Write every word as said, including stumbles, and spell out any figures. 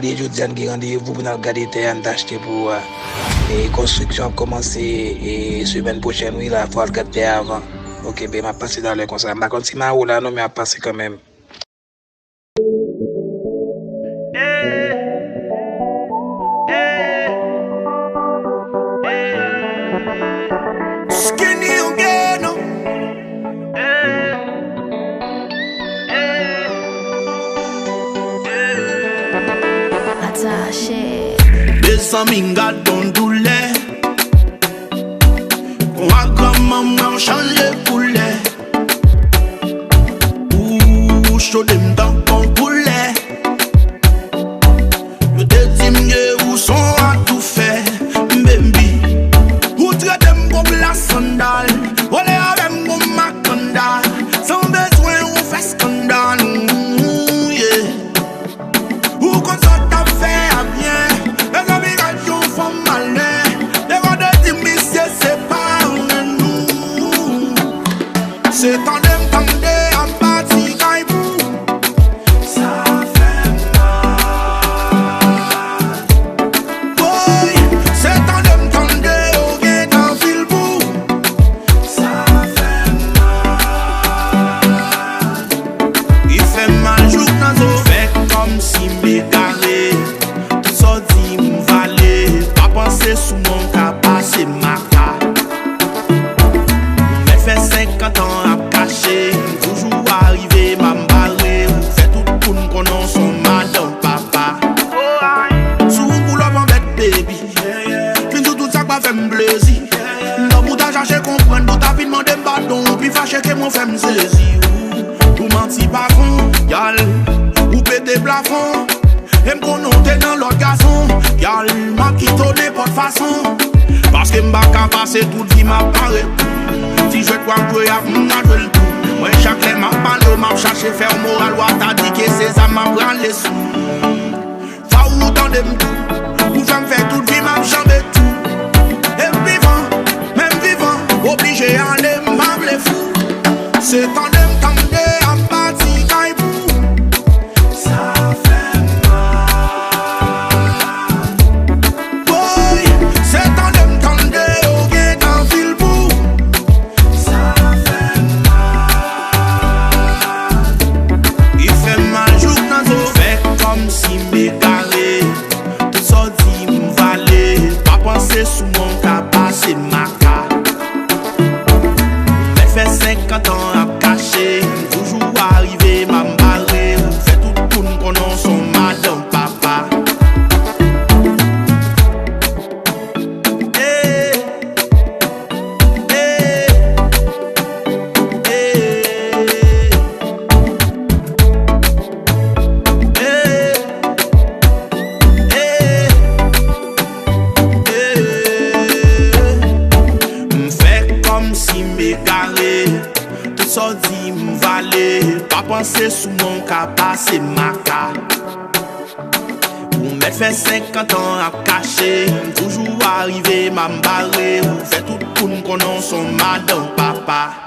E jodi a, n gen randevou pou n al gade tè a n t achte pou, e, konstriksyon ap kòmanse, e, semèn pwochèn, wi, la, fò al gad tè a avan. Oke, ben, m ap pase talè konsa. M pa konn si m a ou la, non, men m ap pase kanmenm. Skinny again. Atache. Mezanmi, gad yon doulè. Kon a granmanman w chanje koulè. Ou chode m tankou poulè. Yo te di m ke ou son atoufè, baby. Ou trete m kon pla sandal, vole avè m kon makandal, san bezwen ou fè eskandal, mm, yeah. Ou konn sa w t ap fè a byen, mezanmi, gad yon fanm malè. Devan de di misye se pa ou nan nou. Se tande m tande ap bati kay pou. Sa fè m mal. Woy, se tande m tande yo gen anpil pou. Sa fè m mal. Li fè m mal jouk nan zo. Fè kòmsi m egare. Tout sa w di m vale. Pa panse sou mwen w ka pase maka. Ou mèt fè senkant an ap kache. M toujou arive, m ap bare. Ou fè tout moun konnen w son madanm papa. Sou ou pou lòv anbèt, baby. Fin sou tout sa k pa fè m plezi. Nan pou ta chache konprann, pou ta vin mande m padon, ou pi fache ke mwen fè m sezi. Ou, ou manti pa fon, gyal, ou pete plafon. E m konnen w te nan lòt gason, gyal, m ap kite w nenpòt fason. Paske m pa ka pase tout vi m ap pare. Ti jwèt w ap jwe a, m ka jwe l tou. Mwen, chak lè m ap pale w, m ap chache fè w moral, w ap ta di ke se zam m ap rale sou. Fò ou tande m tou. Ou fè m fè tout vi m ap janbe tou. E m vivan, men m vivan, oblije ale, m pa vle fou. Se tande m tande ap bati kay pou. Sa fè m mal. Woy, se tande m tande yo gen anpil pou. Sa fè m mal. Li fè m mal jouk nan zo. Fè kòmsi m egare. Tout sa w di m vale. Pa panse sou mwen w ka pase maka. Ou mèt fè senkant an ap kache. M toujou arive, m ap bare. Ou fè tout moun konnen w son madanm papa. Eh. Eh, eh, eh, eh, eh. M fè kòmsi m egare. Tout sa w di m vale. Pa panse sou mwen w ka pase maka. Ou mèt fè senkant an ap kache. M toujou arive, m ap bare. Ou fè tout moun konnen w son madanm papa.